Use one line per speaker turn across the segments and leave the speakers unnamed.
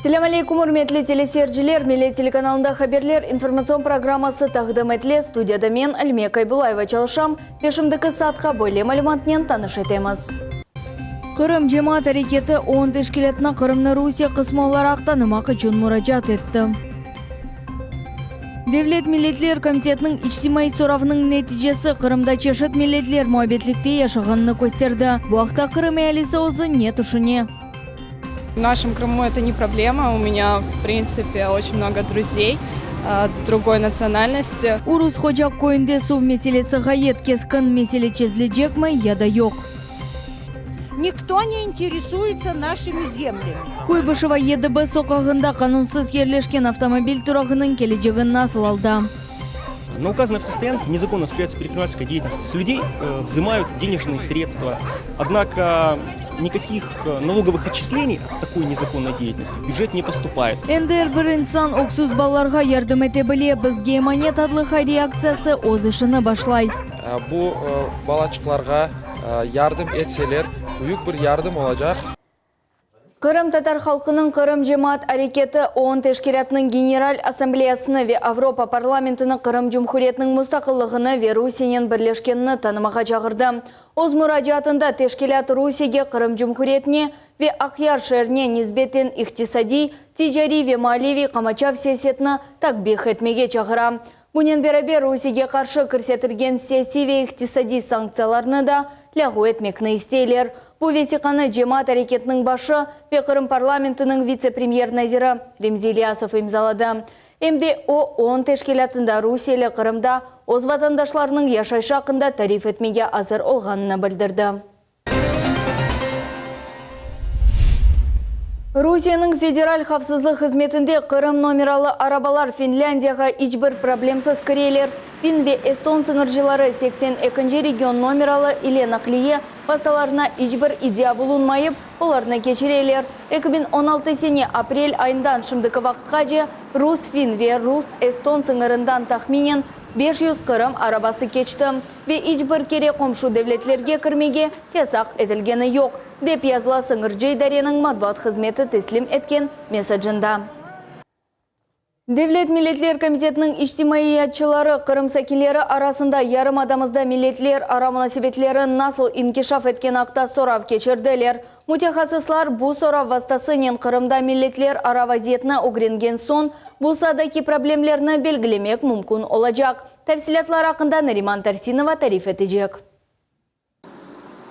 Selâm aleykum, ürmetli teleseyirciler! Millet telekanalında haberler informatsion programması taqdim etile. Studiyada men, Almiye Kaybulayeva çalışam ve şimdiki saatqa böyle malümatnen tanış etemiz. Qırım cemaat areketi OON teşkilâtına Qırımnı Rusiye qısmı olaraq tanımaq içün muracaat etti. Devlet milletler komitetiniñ içtimaiy soravınıñ neticesi Qırımda çeşit milletler muabbetlikte yaşağanını kösterdi. Bu aqta Qırım ealisi özü ne tüşüne?
В нашем Крыму это не проблема, у меня, в принципе, очень много друзей другой национальности.
Urus Hoca köyünde suv meselesi ğayet keskin, mesele çezilecekmi ya da yoq?
Nikto ne interesuется našimi zemlyami.
Kuybışeva 7B soqağında qanunsız yerleşken avtomobil turağınıñ kelecegi nasıl alda?
На указанной автостоянке незаконно осуществляется предпринимательская деятельность. С людей взимают денежные средства. Однако никаких налоговых отчислений от такой незаконной деятельности в бюджет не поступает.
Endi er bir insan öksüz balalarğa yardım ete bile. Bizge emanet adlı hayriye aktsiyası öz işini başlay.
Bu balaçıqlarğa yardım etseler, büyük bir yardım olacaq.
Qırımtatar halqınıñ Qırım cemaat areketi OON teşkilâtınıñ General Assambleyasını ve Avropa Parlamentini Qırım Cumhuriyetiniñ mustaqillığını ve Rusiyenen birleşkenini tanımağa çağırdı. Öz muracaatında teşkilât Rusiyege Qırım Cumhuriyetine ve Aqyar şeerine nisbeten iqtisadiy, ticariy ve maliyeviy qamaçav siyasetini takbih etmege çağıra. Bunen beraber, Rusiyege qarşı kirsetilgen siyasiy ve iqtisadiy sanktsiyalarnı da lâğu etmekni isteyler. Bu vesiqanı cemaat areketiniñ başı ve Qırım parlamentiniñ vitse-premyer naziri Remzi İlyasov imzaladı. Em de o, OON teşkilâtında rusiyeli Qırımda öz vatandaşlarınıñ yaşayışı aqqında tarif etmege azır olğanını bildirdi. Rusiyeniñ Federal havfsızlıq hızmetinde Qırım nomeralı arabalar Finlândiyağa iç bir problemsiz kireler. Fin ve eston sıñırcıları seksen ekinci region nomeralı ile naqliye vastalarına iç bir iddia bulunmayıp, olarnı keçireler. 2016 sene aprel ayından şimdiki vaqıtqace rus-fin ve rus-eston sıñırından tahminen 500 Qırım arabası keçti ve iç bir kere qomşu devletlerge kirmege yasaq etilgeni yoq, dep yazıla sıñırcı idareniñ matbuat hızmeti teslim etken mesacında. Devlet milletler komitetiniñ içtimaiyatçıları Qırım sakinleri arasında yarımadamızda milletlerara munasebetleri nasıl inkişaf etkeni aqta sorav keçirdiler. Mütehassıslar bu sorav vastasınen Qırımda milletlerara vaziyetni ögrengen soñ, bu saadaki problemlerni belgilemek mümkün olacaq. Tafsilâtlar aqqında Nariman Tarsinova tarif etecek.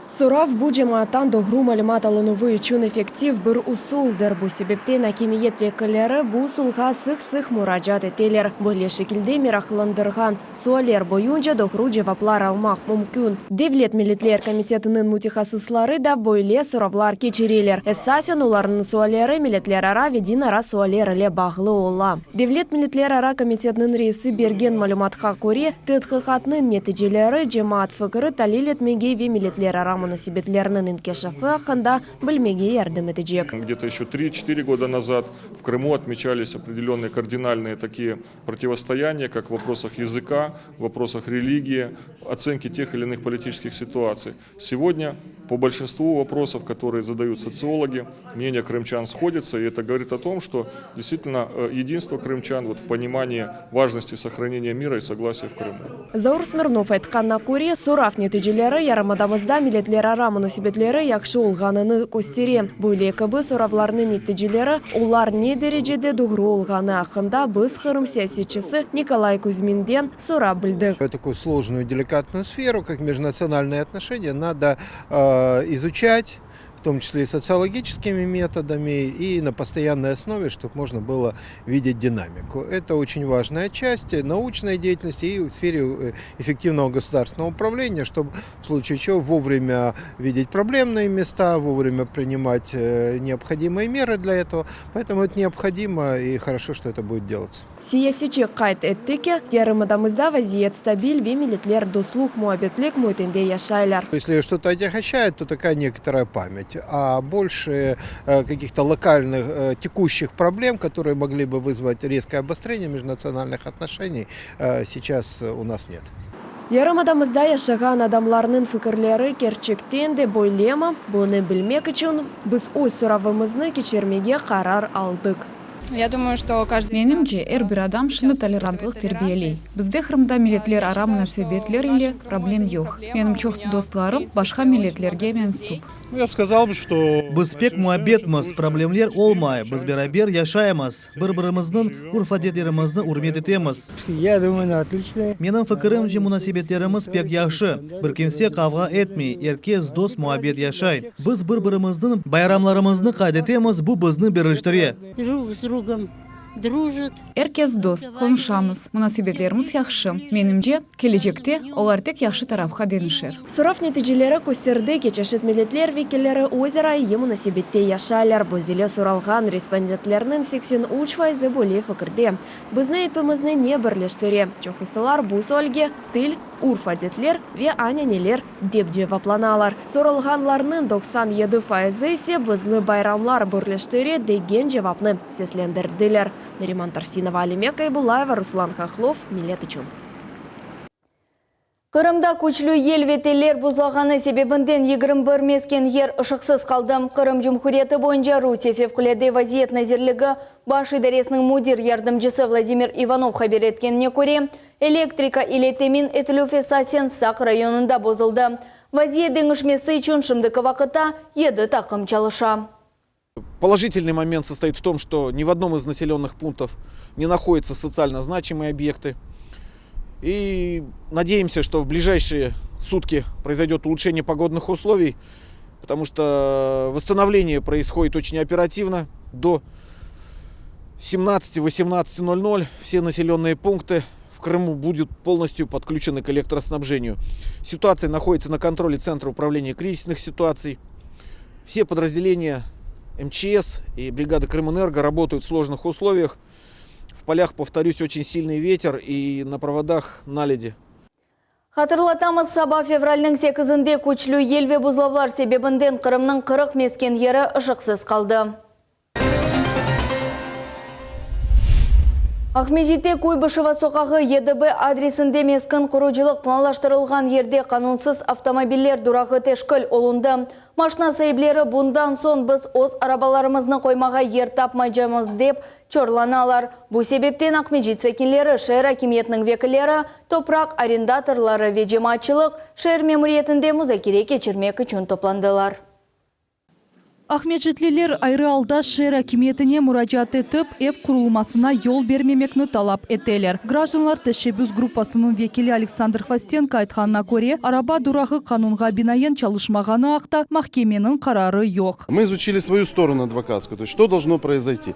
Sorav, bu cemaattan doğru malümat alınuvı içün effektiv bir usuldır. Bu sebepten akimiyet vekilleri bu usulğa sıq-sıq muracaat eteler. Böyle şekilde meraqlandırğan sualler boyunca doğru cevaplar almaq mümkün. Devlet milletler komitetiniñ mütehassısları da böyle soravlar keçireler. Esasen olarnıñ sualleri milletlerara ve dinara sualler ile bağlı ola. Devlet milletlerara komitetiniñ reisi bergen malümatqa köre, tedqiqatnıñ neticeleri cemaat fikri talil etmege ve milletlerara munasebetlerniñ inkişafı aqqında bilmege yardım etecek.
Где-то еще три-четыре года назад в Крыму отмечались определенные кардинальные такие противостояния, как в вопросах языка, в вопросах религии, оценки тех или иных политических ситуаций. Сегодня по большинству вопросов, которые задают социологи, мнения крымчан сходятся, и это говорит о том, что действительно единство крымчан вот в понимании важности сохранения мира и согласия в Крыму.
Zaur Smirnov aytqanına köre, sorav neticeleri yarımadamızda milletlerara munasebetleri yahşı olğanını köstere. Böyle kibi soravlarnıñ neticeleri, olar ne derecede doğru olğanı aqqında biz Qırım siyasetçisi Nikolay Küzminden sorap bildik.
Такую сложную деликатную сферу, как межнациональные отношения, надо изучать, в том числе и социологическими методами, и на постоянной основе, чтобы можно было видеть динамику. Это очень важная часть научной деятельности и в сфере эффективного государственного управления, чтобы в случае чего вовремя видеть проблемные места, вовремя принимать необходимые меры для этого. Поэтому это необходимо и хорошо, что это будет делаться.
Siyasetçi qayd etti ki, yarımadamızda vaziyet stabil ve milletler dostluq, muabbetlik müitinde yaşaylar.
Если что-то отягощает, то такая некоторая память, а больше каких-то локальных текущих проблем, которые могли бы вызвать резкое обострение межнациональных отношений, сейчас у нас нет.
Yarımadamızda yaşağan adamlarnıñ fikirleri kerçekten de böylemi, bunı bilmek içün biz öz soravımıznı keçirmege qarar aldıq.
Ya dumаю, что каждый
Menimce, er bir adam şimdi tolerantlıq terbiyeley. Bizde Qırımda milletlerara munasebetler ile problem yoq. Menim çoqusı dostlarım başqa milletlerge mensüp.
Biz pek muabbetmiz, problemler olmay, biz beraber yaşaymız, bir-birimizniñ urf-adetlerimizni ürmet etemiz. Menim fikirimce, munasebetlerimiz pek yahşı, bir kimse qavğa etmey, er kes dost-muabbet yaşay. Biz bir-birimizniñ bayramlarımıznı qayd etemiz, bu bizni birleştire.
Друг с другом дружат.
Er kes dost, qonuşamız, munasebetlerimiz yahşı. Menimce, kelecekte olar tek yahşı tarafqa deñişir.
Sorav neticeleri kösterdi ki, çeşit milletler vekilleri özara eyi munasebette yaşaylar. Biz ile soralğan respondentlerniñ 83 fayızı böyle fikirde. Bizni epimizni ne birleştire? Çoqusılar bu sualge til, urf-adetler ve ananeler dep cevaplanalar. Soralğanlarnıñ 97 fayızı ise bizni bayramlar birleştire degen cevapnı seslendirdiler. Nariman Tarsinova, Alime Kaybullayeva, Ruslan Hahlov, Millet içün.
Qırımda küçlü yel ve teller buzlağanı sebebinden 21 mesken yer ışıqsız qaldı. Qırım Cumhuriyeti boyunca Rusiye Fevqulâde vaziyet nazirligi baş idaresiniñ müdir yardımcısı Vladimir İvanov haber etkenine köre, elektrika ile temin etilüv esasen Saq rayonında bozuldı. Vaziyet deñişmesi içün şimdiki vaqıtta 7 taqım çalışa.
Положительный момент состоит в том, что ни в одном из населенных пунктов не находятся социально значимые объекты. И надеемся, что в ближайшие сутки произойдет улучшение погодных условий, потому что восстановление происходит очень оперативно. До 17-18.00 все населенные пункты в Крыму будут полностью подключены к электроснабжению. Ситуация находится на контроле Центра управления кризисных ситуаций. Все подразделения МЧС и бригады Крымэнерго работают в сложных условиях. В полях, повторюсь, очень сильный ветер и на проводах наледи.
Hatırlatamız, saba fevralniñ 8-nde küçlü yel ve buzlavlar sebebinden Qırımnıñ 40 mesken yeri ışıqsız qaldı. Aqmescitte Kuybışeva soqağı 7B adresinde meskün qurucılıq planlaştırılğan yerde qanunsız avtomobiller durağı teşkil olundı. Maşna saipleri bundan soñ biz öz arabalarımıznı qoymağa yer tapmaycamız dep çorlanalar. Bu sebepten Aqmescit sakinleri, şeer akimiyetiniñ vekilleri, topraq arendatorları ve cemaatçılıq şeer memuriyetinde muzakere keçirmek içün toplandılar.
Aqmescitliler ayrı alda şeer akimiyetine muracaat etip, ev qurulmasına yol bermemekni talap eteler. Grajdanlar teşebbüs gruppasınıñ vekili Aleksandr Hvostenko aytqanına köre, araba durağı qanunğa binaen çalışmağanı aqta mahkemeniñ qararı yoq.
Мы изучили свою сторону адвокатскую, то есть что должно произойти.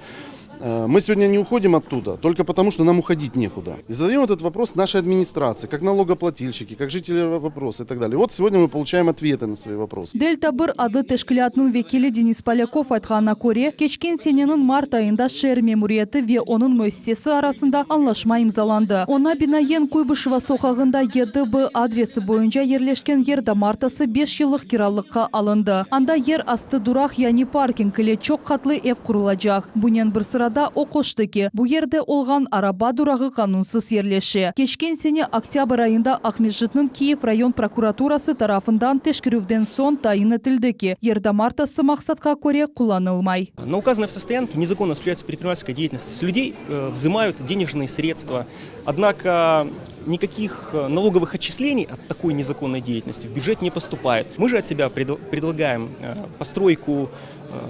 Мы сегодня не уходим оттуда только потому, что нам уходить некуда. И задаем этот вопрос нашей администрации, как налогоплательщики, как жители вопросы и так далее. Вот сегодня мы получаем ответы на свои вопросы.
Дельта 1 adlı teşkilâtnıñ vekili Denis Polякov aytqanına köre, keçken seneniñ mart ayında şeer memuriyeti ve onıñ müessisesi arasında añlaşma imzalandı. Oña binaen Kuybışeva soqağında 7B adresi boyunca yerleşken yer damartısı 5 yıllıq kiralıqqa alındı. Anda yer astı duraq yani parking ile çoq qatlı ev qurulacaq. Bunen bir sırada o qoştı ki, bu yerde olğan araba durağı qanunsız yerleşe. Keçken sene oktâbr ayında Aqmescitniñ Kiyev rayon prokuraturası tarafından teşkerüvden soñ tayin etildi ki, yer damartısı maqsatqa köre qullanılmay.
На указанной автостоянке незаконно осуществляется предпринимательская деятельность. С людей э, взимают денежные средства. Однако никаких э, налоговых отчислений от такой незаконной деятельности в бюджет не поступает. Мы же от себя предлагаем э, постройку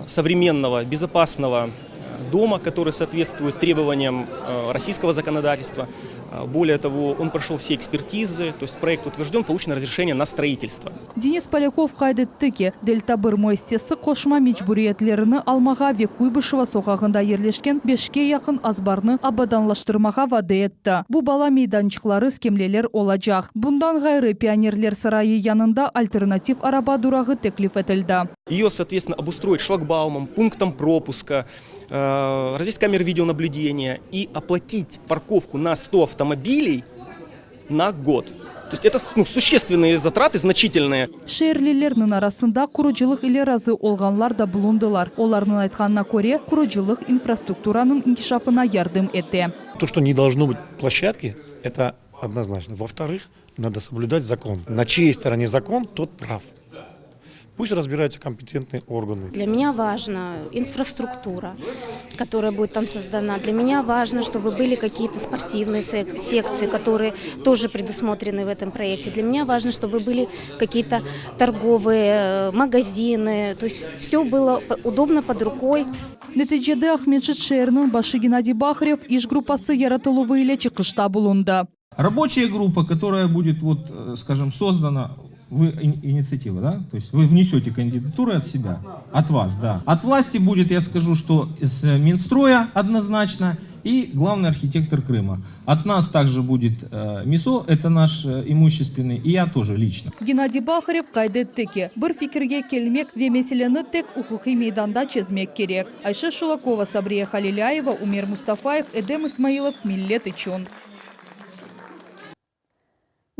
современного, безопасного дома, который соответствует требованиям российского законодательства. Более того, он прошел все экспертизы, то есть проект утвержден, получено разрешение на строительство.
Denis Polâkov qayd etti ki, Delta 1 müessisesi qoşma mecburiyetlerini almağa ve Kuybışeva soqağında yerleşken beşke yaqın azbarnı abadanlaştırmağa vade etti. Bu bala meydançıqları skemleler olacaq. Bundan ğayrı Pionerler sarayı yanında alternativ araba durağı teklif etildi.
Ее, соответственно, обустроить шлагбаумом, пунктом пропуска, э, развесить камеры видеонаблюдения и оплатить парковку на 100 автомобилей на год. То есть это ну, существенные затраты, значительные.
Şeerlilerniñ arasında qurucılıq ile razı olğanlar da bulundılar. Olarnıñ aytqanına köre, qurucılıq infrastrukturanıñ inkişafına yardım ete.
То, что не должно быть площадки, это. Однозначно. Во-вторых, надо соблюдать закон. На чьей стороне закон, тот прав. Пусть разбираются компетентные органы.
Для меня важна инфраструктура, которая будет там создана. Для меня важно, чтобы были какие-то спортивные секции, которые тоже предусмотрены в этом проекте. Для меня важно, чтобы были какие-то торговые э, магазины. То есть все было удобно под рукой.
Neticede Aqmescit şeeriniñ başı Gennadiy Baharev iş gruppası yaratıluvı ile çıqışta bulundı.
Рабочая группа, которая будет, вот, э, скажем, создана, вы инициатива, да? То есть вы внесете кандидатуры от себя, от вас, да. От власти будет, я скажу, что из Минстроя однозначно и главный архитектор Крыма. От нас также будет э, МИСО, это наш э, имущественный, и я тоже лично.
Gennadiy Baharev qayd etti ki, bir fikirge kelmek ve meseleni tek uquqiy meydanda çezmek kerek. Ayşe Şulakova, Sabriye Halilâyeva, Umer Mustafayev, Edem İsmailov, Millet içün.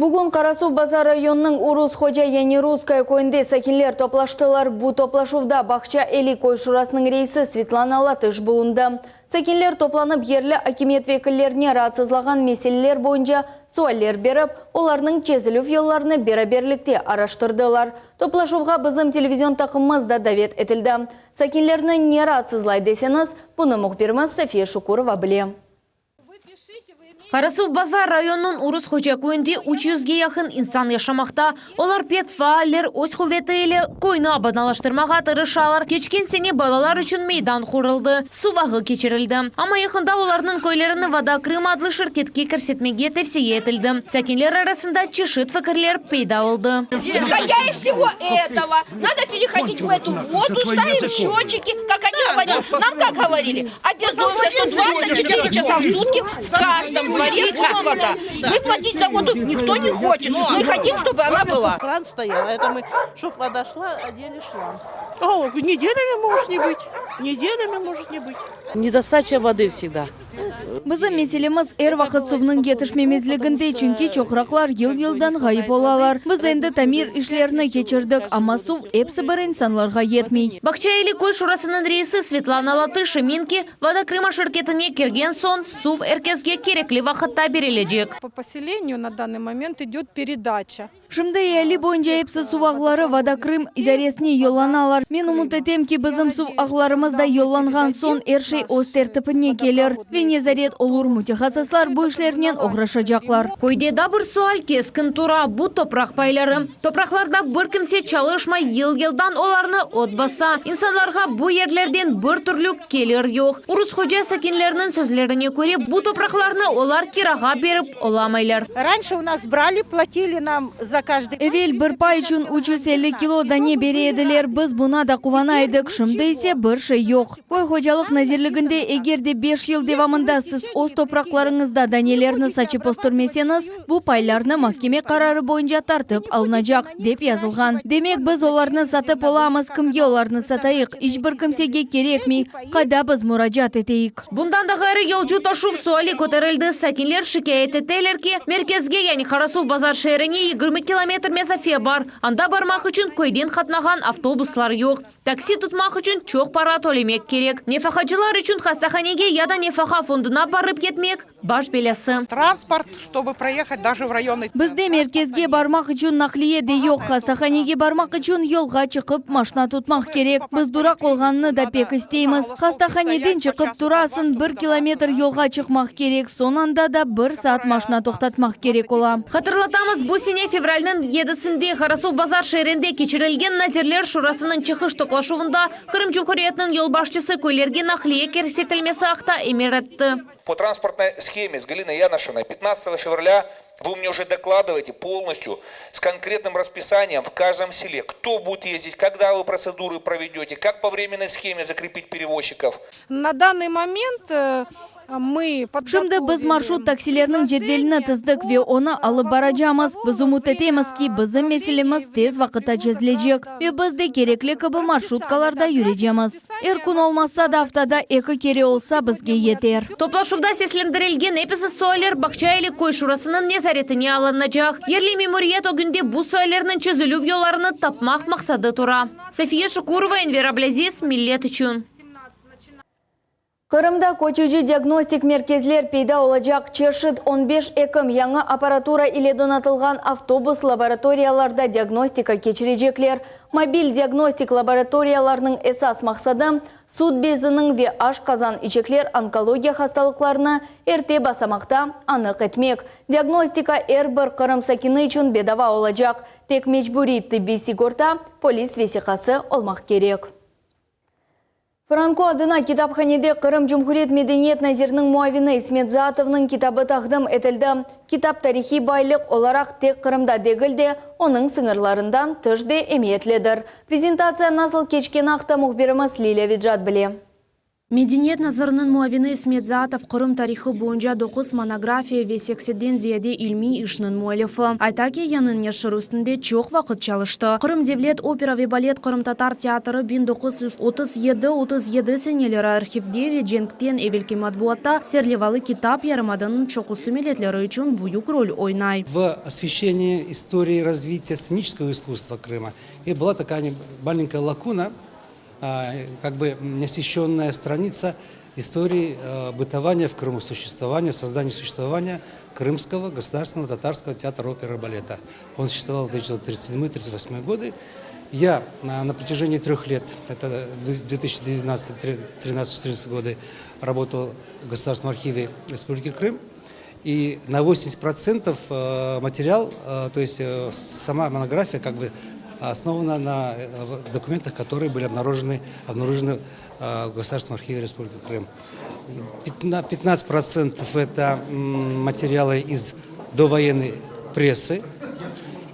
Bugün Qarasuvbazar rayonınıñ Urus Hoca yani Russkoye köyünde sakinler toplaştılar. Bu toplaşuvda Bağça Eli köy şurasınıñ reisi Svetlana Latış bulundı. Sakinler toplanıp yerli akimiyet vekillerine raatsızlağan meseleler boyunca sualler berip, olarnıñ çezilüv yollarını beraberlikte araştırdılar. Toplaşuvğa bizim televizion taqımımız da davet etildi. Sakinlerni ne raatsızlay deseñiz, bunı mühbirimiz Safiye Şukurova bile.
Qarasuvbazar rayonınıñ Urus Hoca köyünde üç yüzge yaqın insan yaşamaqta. Olar pek faaller, öz quveti ile köyni abadanlaştırmağa tırışalar. Keçken sene balalar içün meydan quruldı, suv ağı keçirildi. Amma yaqında olarnıñ köylerini Voda Krıma adlı şirketke kirsetmege tevsiye etildi. Sakinler arasında çeşit fikirler peyda oldı.
Исходя из всего этого, надо переходить в эту воду, ставим счетчики, как они говорят. Нам как говорили? Обязуемся, что 24 часа в сутки в каждом дворе будет вода. Мы платить за воду никто не хочет. Мы хотим, чтобы она была.
Кран стоял, а это мы, чтоб вода шла, одели шланг. О, неделями может не быть. Неделями может не быть.
Недостача воды всегда.
Bizim meselemiz er vaqıt suvnıñ yetişmemezliginde, çünki çoqraqlar yıl-yıldan ğayıp olalar. Biz endi tamir işlerini keçirdik, amma suv episi bir insanlarğa yetmey.
Bağça Eli köy şurasınıñ reisi Svetlana Latış emin ki, Voda Krıma şirketine kirgen soñ suv er kesge kerekli vaqıtta berilecek.
По поселению на данный момент идет передача.
Şimdi eali boyunca episi suv ağları Voda Krım idaresine yollanalar. Men ümüt etem ki, bizim suv ağlarımız da yollanğan soñ er şey öz tertipine kelir ve nezaret olur, mütehassıslar bu işlernen oğraşacaqlar.
Köyde daa bir sual keskin tura, bu topraq payları. Topraqlarda bir kimse çalışmay, yıl-yıldan olarnı ot basa. İnsanlarğa bu yerlerden bir türlü kelir yoq. Urus Hoca sakinleriniñ sözlerine köre, bu topraqlarnı olar kirağa berip olamaylar.
Раньше у нас брали, платили нам за каждый
Evel bir pay içün 350 kilo dane bere ediler, biz buña da quvana edik, şimdi ise bir şey yoq. Köy hocalıq nazirliginde eger de beş yıl devamında siz öz topraqlarıñızda danelerni saçıp östürmeseñiz, bu paylarnı mahkeme qararı boyunca tartıp alınacaq, dep yazılğan. Demek, biz olarnı satıp olamız, kimge olarnı satayıq, iç bir kimsege kerekmey, qayda biz muracaat eteyik?
Bundan da ğayrı yolcu taşuv suali köterildi. Sakinler şikâyet eteler ki, merkezge, yani Qarasuvbazar şeerine 20 kilometr mesafe bar. Anda barmaq içün köyden qatnağan avtobuslar yoq. Taksi tutmaq içün çoq para tölemek kerek. Nefaqacılar içün hastahanege ya da nefaqa fonduna barıp yetmek baş belâsı.
Транспорт, чтобы проехать даже в районный
Bizde merkezge barmaq içün naqliye de yoq, hastahanege barmaq içün yolğa çıqıp maşna tutmaq kerek. Biz duraq olğanını da pek isteymiz. Hastahaneden çıqıp turasıñ, bir kilometr yolğa çıqmaq kerek, soñ anda da bir saat maşna toqtatmaq kerek ola.
Hatırlatamız, bu sene fevralniñ yedisinde Qarasuvbazar şeerinde keçirilgen Nazirler Şurasınıñ çıqış toplaşuvında Qırım Cumhuriyetiniñ yolbaşçısı köylerge naqliye kirsetilmesi aqta emir etti.
По транспортной схеме с Галиной Яношиной 15 февраля вы мне уже докладываете полностью с конкретным расписанием в каждом селе, кто будет ездить, когда вы процедуры проведете, как по временной схеме закрепить перевозчиков.
На данный момент э, мы
Şimdi biz marşrut taksilerniñ cedvelini tizdik ve onı alıp baracaqmız. Biz ümüt etemiz ki, bizim meselemiz tez vaqıtta çezilecek ve biz de kerekli kibi marşrutkalarda yürecekmiz. Er kün olmasa da aftada eki kere olsa bizge yeter.
Toplaşuvda seslendirilgen episi sualler Bağça Eli köy şurasınıñ nezaretine alınacaq. Yerli memuriyet ögünde bu suallerniñ çezilüv yollarını tapmaq maqsadı tura. Safiye Şukurova, Enver Ablâziz, Millet içün.
Qırımda köçüci diagnostik merkezler peyda olacaq. Çeşit on beş ekim yañı apparatura ile donatılğan avtobus laboratoriyalarda diagnostika keçirecekler. Mobil diagnostik laboratoriyalarnıñ esas maqsadı, süt beziniñ ve aşqazan-içekler onkologiya hastalıqlarını erte basamaqta anıq etmek. Diagnostika er bir Qırım sakini içün bedava olacaq. Tek mecburiy tıbbiy sigorta, polis vesiqası olmaq kerek. Franko adına kitaphanede Qırım Cumhuriyet medeniyet naziriniñ muavini İsmet Zaatovnıñ kitabı taqdim etildi. Kitap tarihiy baylıq olaraq tek Qırımda degil de, onıñ sıñırlarından tış de emiyetlidir. Prezentatsiya nasıl keçkeni aqta mühbirimiz Lilâ Vecat bile.
Medeniyet naziriniñ muavini İsmet Zaatov Qırım tarihı boyunca doquz monografiya ve seksenden ziyade ilmiy işniñ müellifi. Ayta ki, yañı neşir üstünde çoq vaqıt çalıştı. Qırım devlet opera ve balet qırımtatar teatri 1937-37 seneleri arhivde ve cenkten evelki matbuatta serlevalı kitap yarımadanıñ çoqusı milletleri içün büyük rol oynay.
В освещении истории развития сценического искусства Крыма и была такая маленькая лакуна, как бы неосвещенная страница истории бытования в Крыму, существования, создания существования Крымского государственного татарского театра оперы и балета. Он существовал в 1937-1938 годы. Я на протяжении трех лет, это 2012, 13, 14 годы, работал в Государственном архиве Республики Крым. И на 80% материал, то есть сама монография как бы основана на документах, которые были обнаружены, обнаружены в Государственном архиве Республики Крым. 15% это материалы из довоенной прессы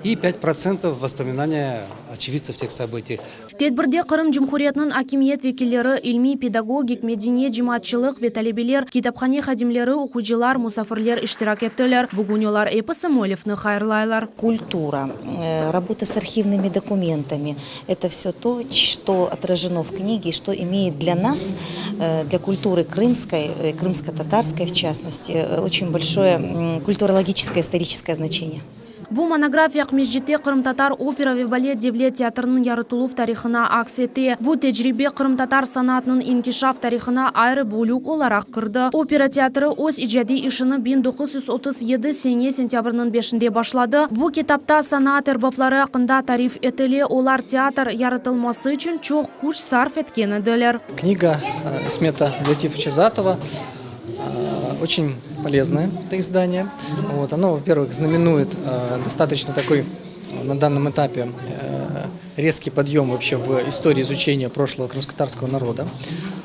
и 5% воспоминания очевидцев тех событий.
Tedbirde Qırım Cumhuriyetiniñ akimiyet vekilleri, ilmiy, pedagogik, medeniyet cemaatçılıq ve talebeler, kitaphane hadimleri, oqucılar, musafirler iştirak ettiler. Bugün olar episi müellifni hayırlaylar.
Культура, работа с архивными документами – это все то, что отражено в книге, что имеет для нас, для культуры крымской, крымско-татарской в частности, очень большое культурологическое, историческое значение.
Bu monografiya Aqmescitte Qırımtatar opera ve balet devlet teatriniñ yaratıluv tarihına aks ete. Bu tecribe qırımtatar sanatınıñ inkişaf tarihına ayrı bölük olaraq kirdi. Opera teatri öz icadiy işini 1937 sene sentâbrniñ beşinde başladı. Bu kitapta sanat erbapları aqqında tarif etile, olar teatr yaratılması içün çoq küç sarf etken ediler.
Книга Исмета Лятифовича Заатова очень полезное это издание. Вот, оно, во-первых, знаменует достаточно такой на данном этапе резкий подъем вообще в истории изучения прошлого крымско-татарского народа.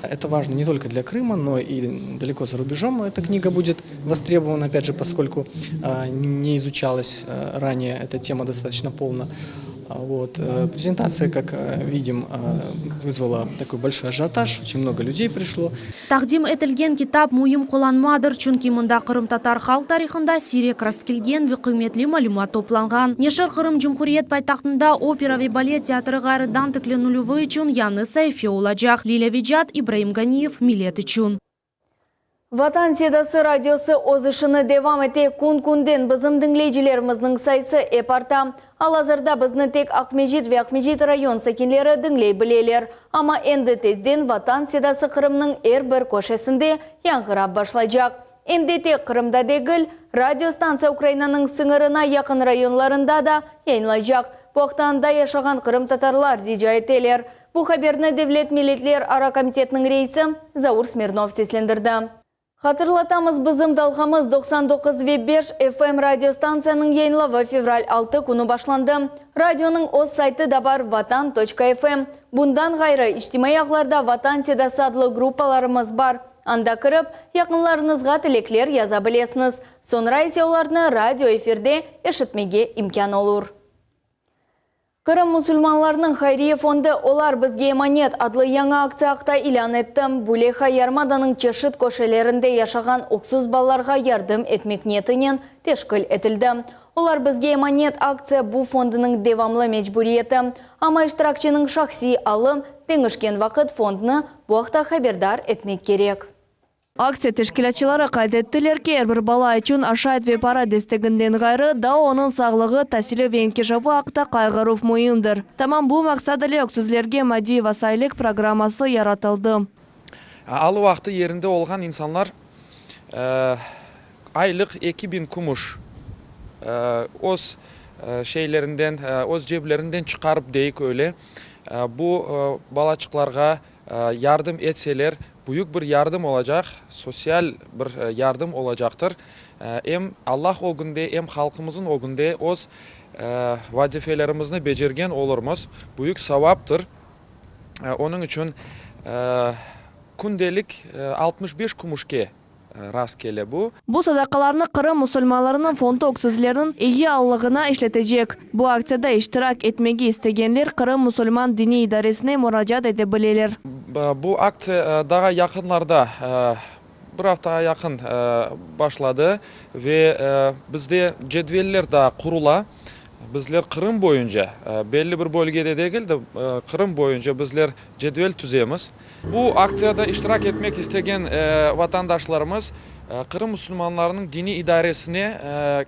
Это важно не только для Крыма, но и далеко за рубежом эта книга будет востребована, опять же, поскольку не изучалась ранее эта тема достаточно полно. Вот. Презентация, как видим, вызвала такой большой ажиотаж, очень много людей пришло.
Taqdim etilgen kitap müim qullanmadır, çünki mında qırımtatar halq tarihında siyrek rastkelgen ve qıymetli malümat toplanğan. Neşir Qırım Cumhuriyet paytahtında opera ve balet teatri ğayrıdan tiklenilüvi içün yañı saife olacaq. Lilâ Vecat, İbraim Ganiyev, Millet içün.
Vatan Sedası radiosı öz işini devam ete. Kün künden bizim diñleyicilerimizniñ sayısı ep arta. Al-azırda bizni tek Aqmescit ve Aqmescit rayon sakinleri diñley bileler. Amma endi tezden Vatan Sedası Qırımnıñ er bir köşesinde yañğırap başlaycaq. Em de tek Qırımda degil, radiostantsiya Ukrainanıñ sıñırına yaqın rayonlarında da yayınlaycaq. Bu aqta anda yaşağan qırımtatarlar rica eteler. Bu haberni Devlet milletlerara komitetiniñ reisi Zaur Smirnov seslendirdi. Hatırlatamız, bizim dalğamız 99 ve 5 FM radiostantsiyanıñ yayınlavı fevral 6 künü başlandı. Radionıñ öz saytı da bar vatan.fm. Bundan ğayrı, içtimaiy ağlarda Vatan Sedası adlı gruppalarımız bar. Anda kirip, yaqınlarıñızğa tilekler yaza bilesiñiz. Soñra ise olarnı radio efirde eşitmege imkân olur. Qırım musulmanlarınıñ hayriye fondı Olar bizge emanet adlı yañı aktsiya aqta ilân etti. Bu leyha yarımadanıñ çeşit köşelerinde yaşağan öksüz balalarğa yardım etmek niyetinen teşkil etildi. Olar bizge emanet aktsiya bu fondunıñ devamlı mecburiyeti. Amma iştirakçiniñ şahsiy alı deñişken vaqıt fondnı bu aqta haberdar etmek kerek.
Aktsiya teşkilâtçıları qayd ettiler ki, er bir bala içün aşayt ve para desteginden ğayrı, daa onıñ sağlığı, tasili ve inkişafı aqta qayğıruv müimdir. Tamam bu maqsad ile öksüzlerge maddiy vasaylik programması yaratıldı.
Alı-vaqtı yerinde olğan insanlar aylıq 2000 kümüş öz şeylerinden, öz ceblerinden çıqarıp deyik öyle, bu balaçıqlarğa yardım etseler, büyük bir yardım olacaq, sosyal bir yardım olacaqtır. Em Allah ögünde, em halqımızın ögünde öz vazifelerimizni becergen olurmız. Büyük savaptır. Onıñ içün kündelik 65 kümüşke rast kele bu.
Bu sadaqalarnı Qırım musulmanlarınıñ fondu öksüzlerniñ eyi allığına işletecek. Bu aktsiyada iştirak etmege istegenler Qırım musulman diniy idaresine muracaat ete bileler.
Bu aktsiya daa yaqınlarda, bir aftağa yaqın başladı ve bizde cedveller daa qurula. Bizler Qırım boyunca, belli bir bölgede degil de, Qırım boyunca bizler cedvel tüzemiz. Bu aktsiyada iştirak etmek istegen vatandaşlarımız Qırım musulmanlarınıñ diniy idaresine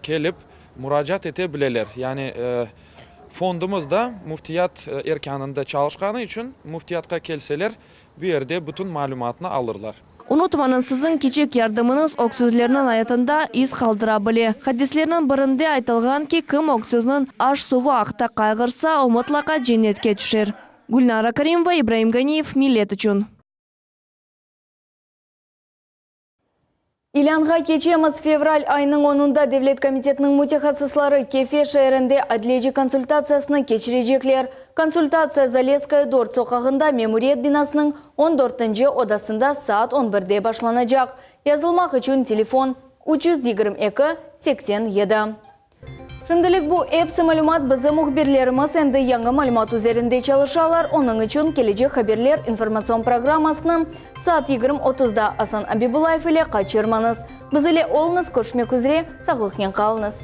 kelip muracaat ete bileler. Yani fondumız da müftiyat erkânında çalışqanı içün müftiyatqa kelseler, bu yerde bütün malümatnı alırlar.
Unutmañız, siziñ kiçik yardımıñız öksüzlerniñ ayatında iz qaldıra bile. Hadislerniñ birinde aytılğan ki, kim öksüzniñ aş-suvu aqta qayğırsa, o mıtlaqa cennetke tüşer. Gülnara Karimova, İbraim Ganiyev, Millet içün.
İlânğa keçemiz, fevral ayınıñ onunda Devlet komitetiniñ mütehassısları Kefe şeerinde adliyeci konsultatsiyasını keçirecekler. Konsultatsiya Zalesskaya dört soqağında memuriyet binasınıñ on dörtünci odasında saat on birde başlanacaq. Yazılmaq içün telefon, 322 87. Şimdilik bu epsi malümat, bizim mühbirlerimiz endi yañı malümat üzerinde çalışalar, onıñ içün kelecek haberler informatsion programmasını saat yigirmi otuzda Asan Abibullayev ile qaçırmañız. Biz ile oluñız, körüşmek üzre, sağlıqnen qalıñız.